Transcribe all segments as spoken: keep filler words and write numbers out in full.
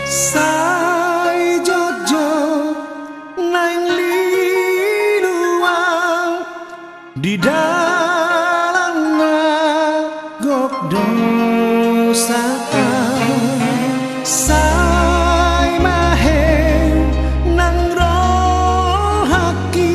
Sai jotjot naeng lilu au di dalan na gok dosa au. Sai mahe nang rohangki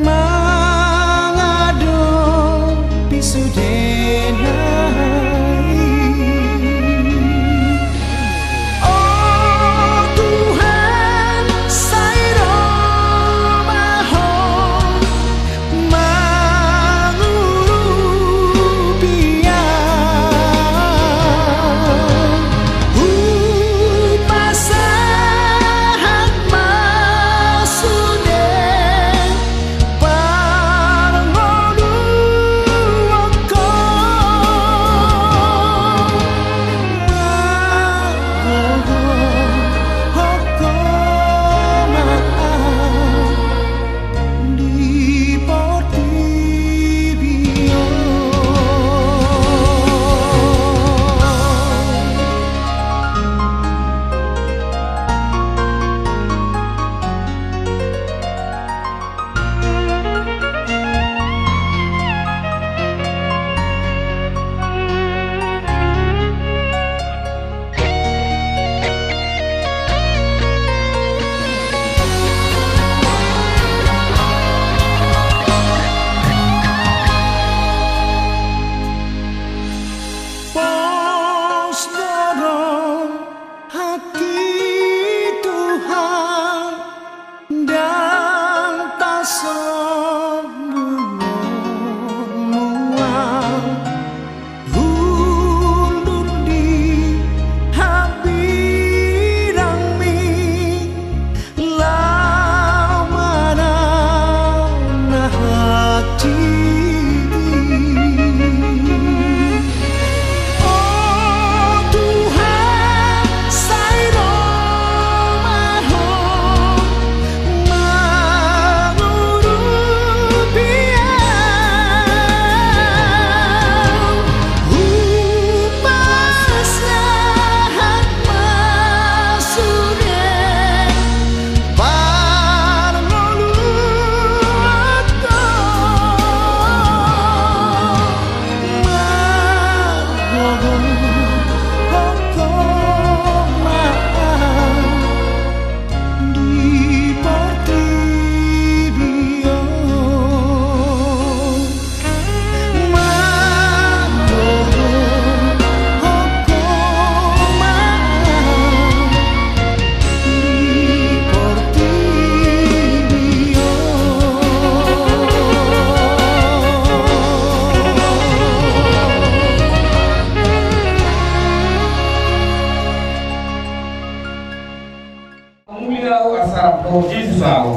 mangadopi sude nai. O Tuhan, sai ro ma Ho mangurupi au. Hupasahat ma sude parngoluonku. Margogohon Ho ma au di portibi on. Pos do rohangki Tuhan, ndang pasombungonmu au. Hundul di hambirangmi laho manang na hansit i. O Tuhan, sai ro ma Ho mangurupi au. Hupasahat ma sude parngoluonku. Margogohon Ho ma au di portibi on. Margogohon Ho ma au di portibi on. Mulia au asa rap dohot Jesus au.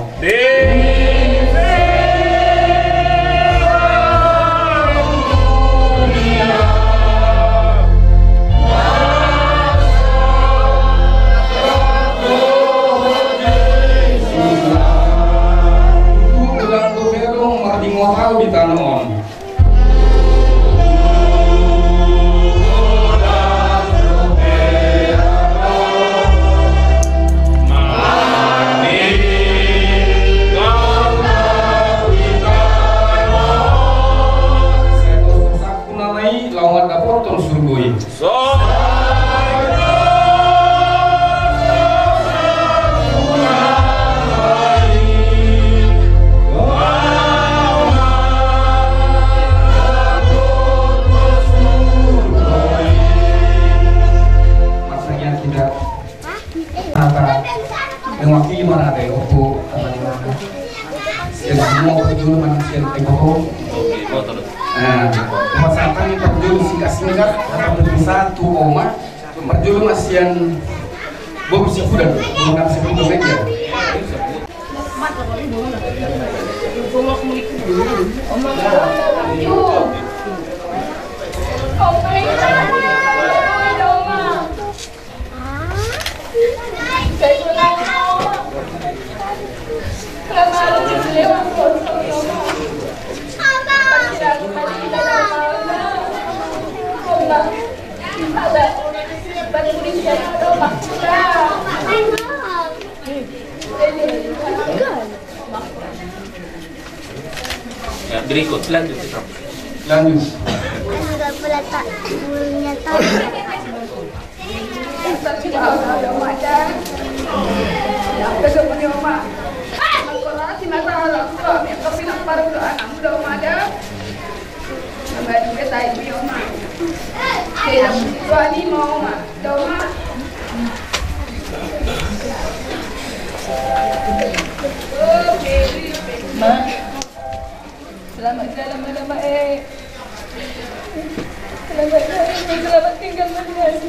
Mardingot au di tano on. Laho mandapothon surgo i. Martangiang hita. Maka mewakili marade opo, apa namanya? Sian semua perjulu mana sian Eko. Nah, pasahat parjolo singkat-singkat, atau berpisah tu oma. Parjolo ma sian Bob Sibudan, Bob Sibudan meja. Berikut, lanjut. Lanjut. Enggak boleh tak punya tahu. Ma. Selamat jalan, Mama, eh. Selamat jalan, selamat tinggal, Mama, eh.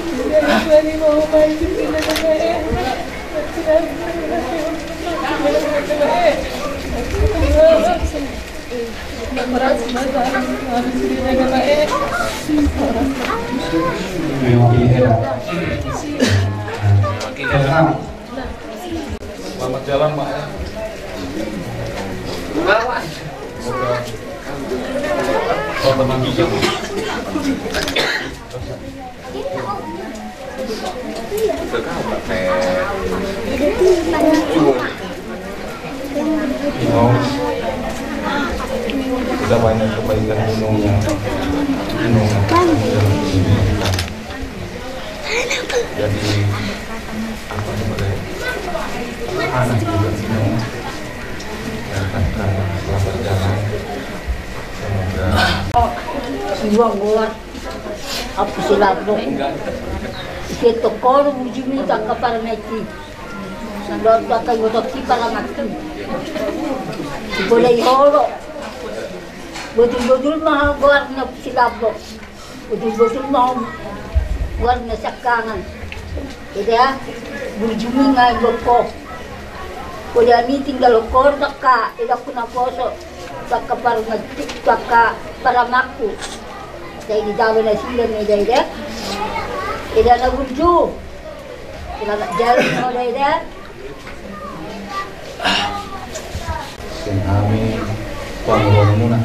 Selamat jalan, Mama, eh. Selamat jalan, Mak, ya. Semoga teman bisa. Sudah banyak kebaikan gunungnya. Gunungnya. Jadi, apa sebagai anak juga bingung. Ya, kan, kan, selamat jalan. Semoga. Dua buah. Apu si Lablok. Ise tokoro bujimi tangka parameti. Sandok tangka ibotoki parameti. Boleh ihoro. Botul-botul ma goarna Apu si Lablok. Botul-botul ma goarna siangkangan. Eda, burju ni nga i bokko. Poda ni tinggal hokor tangka, eda ku na poso, tangka parmatik, tangka paramangku. Sai di jalo na sila ni eda, eda. Eda na burju. Selamat jalan, eda, eda. Sian hami panguruan muna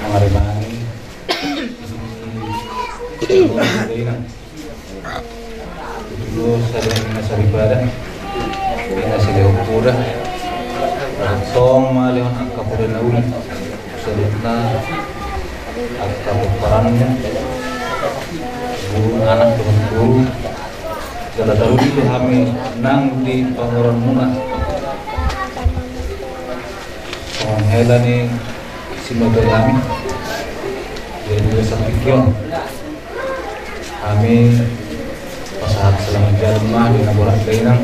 mangarimani. Dulu sadari na saripada ina silehon poda. Tong ma lehon angka poda na uli. Selanjutna angka pomparanmu, guru, anak dohot boru. Jala taruli do hami nang di panguruan muna. Songon hela ni simatuam hami. Jadi dua sapikion. Hami pasahat selamat jalan ma di na borat dainang.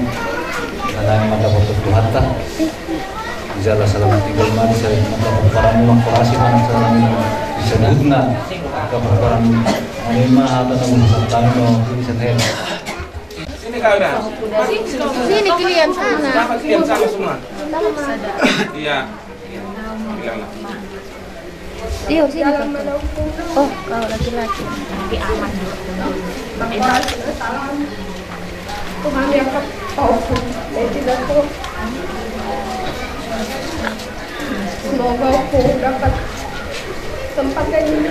Na naeng mandapothon Tuhanta. Jala selamat tinggal ma di saluhut angka pomparanmu, mangkorasi ma na saluhutna angka pomparanmu. Ima hata na mungkin santano di sana. Sini kalian. Sini kalian semua. Dapat kalian sama semua. Iya. Iya. Bilanglah. Iyo, sini kau. Oh, kau laki-laki. Tapi aman juga. Tuhan yang ketahui. Saya tidak tahu. Semoga aku dapat tempat yang ini.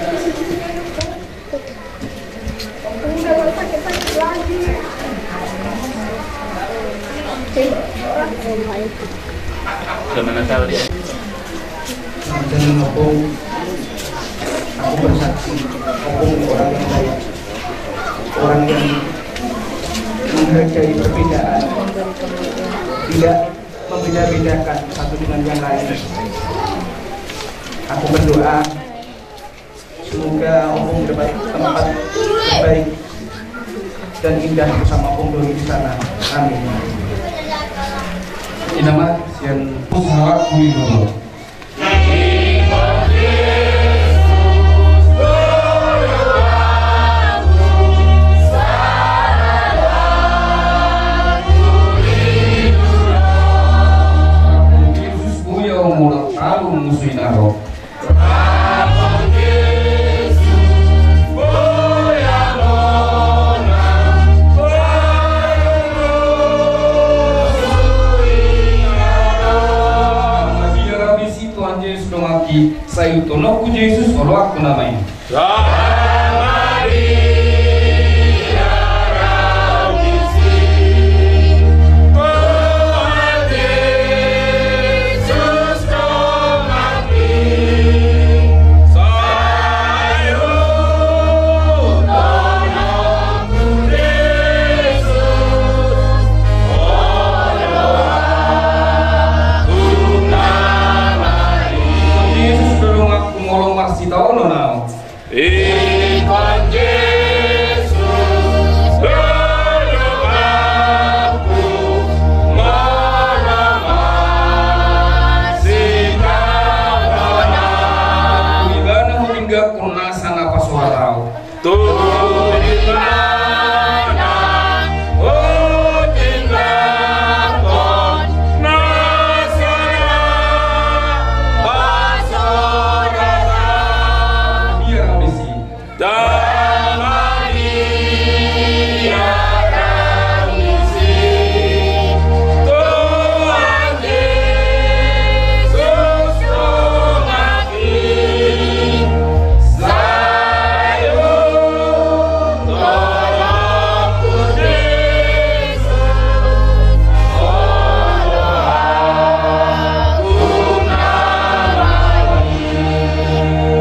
Udah gak sakit-sakit lagi. Udah mana tahu dia? Dan aku, aku bersaksi, aku orang yang baik, orang yang menghargai perbedaan, tidak membeda-bedakan satu dengan yang lain. Aku berdoa, semoga Ompung dapat tempat terbaik dan indah bersama Ompung Doli di sana. Amin. Ina ma sian usaha kui dulu. Yesus, boya umur talu musu inaro.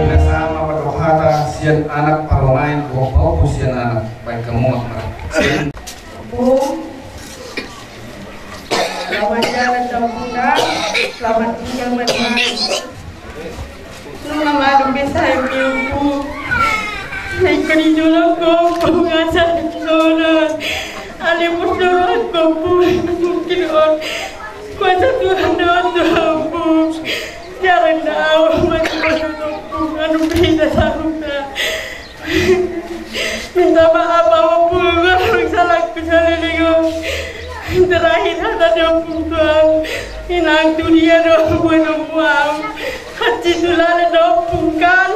Ina sama ma do hata sian anak parumaen, boha pun sian anak, baen hamu ma. Bung. Selamat jalan, Bunda. Selamat tinggal, Mama. Nunga madung be sae miuku. Naik kali dulu ko, Bung, asa dulu. Ale berdoa ko, Bung. Mungkin on. Kuasa Tuhan doa, Bung. Jarang tahu, masih berdoa, Bung. Anu, beda sama. Minta maaf, Ompung, nunga salahku saleleng on. Terakhir hata ni Ompung tu au, inang, tu dia do Ompung, Ompung, au. Hansit tu lalap do Ompung kan.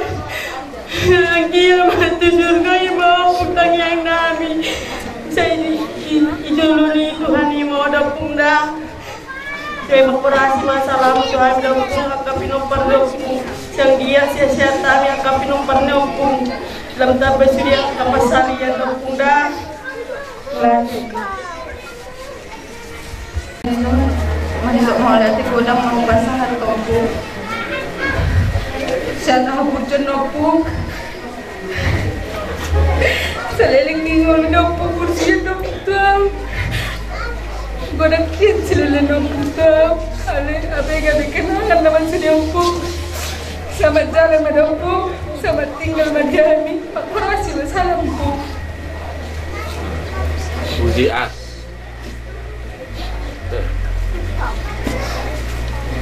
Anggiat ma tu surgo i ma Ompung tangiang nami. Sai di, di, di jolo ni Tuhan i ma do Ompung da. Sai mangkorasi ma salam tu hami da Ompung, angka pinompar da Ompung. Sai anggiat sehat-sehat hami angka pinompar ni Ompung. Lam tamba sude angka pansarian da Ompung da. Lanjut. Manjou mauliate godang ma hupasahat tu Ompung. Sian hahupuna Ompung. Saleleng ni ngolu do Ompung, mursian do Ompung tu au. Godang hian saleleng ni Ompung tu au. Ale, abege be kenangan nama sude Ompung. Selamat jalan ma da Ompung. Selamat tinggal ma di hami. Mangkorasi ma salam, Ompung. Puji as.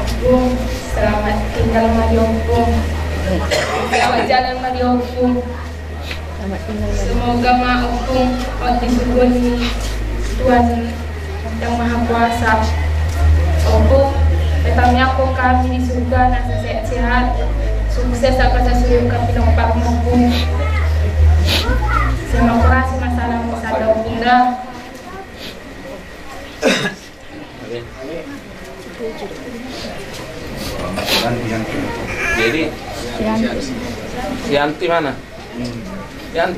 Ompung, selamat tinggal ma di Ompung. Selamat jalan ma di Ompung. Semoga ma Ompung on di surgo ni Tuhan Yang Maha Kuasa. Ompung, tetap menyokong kami di surga, nasa sehat-sehat. Sukses angka sasuruhi angka pinompar, Ompung. Sai mangkorasi ma salam, sada Ompung da. Jadi, Yanti mana? Yanti.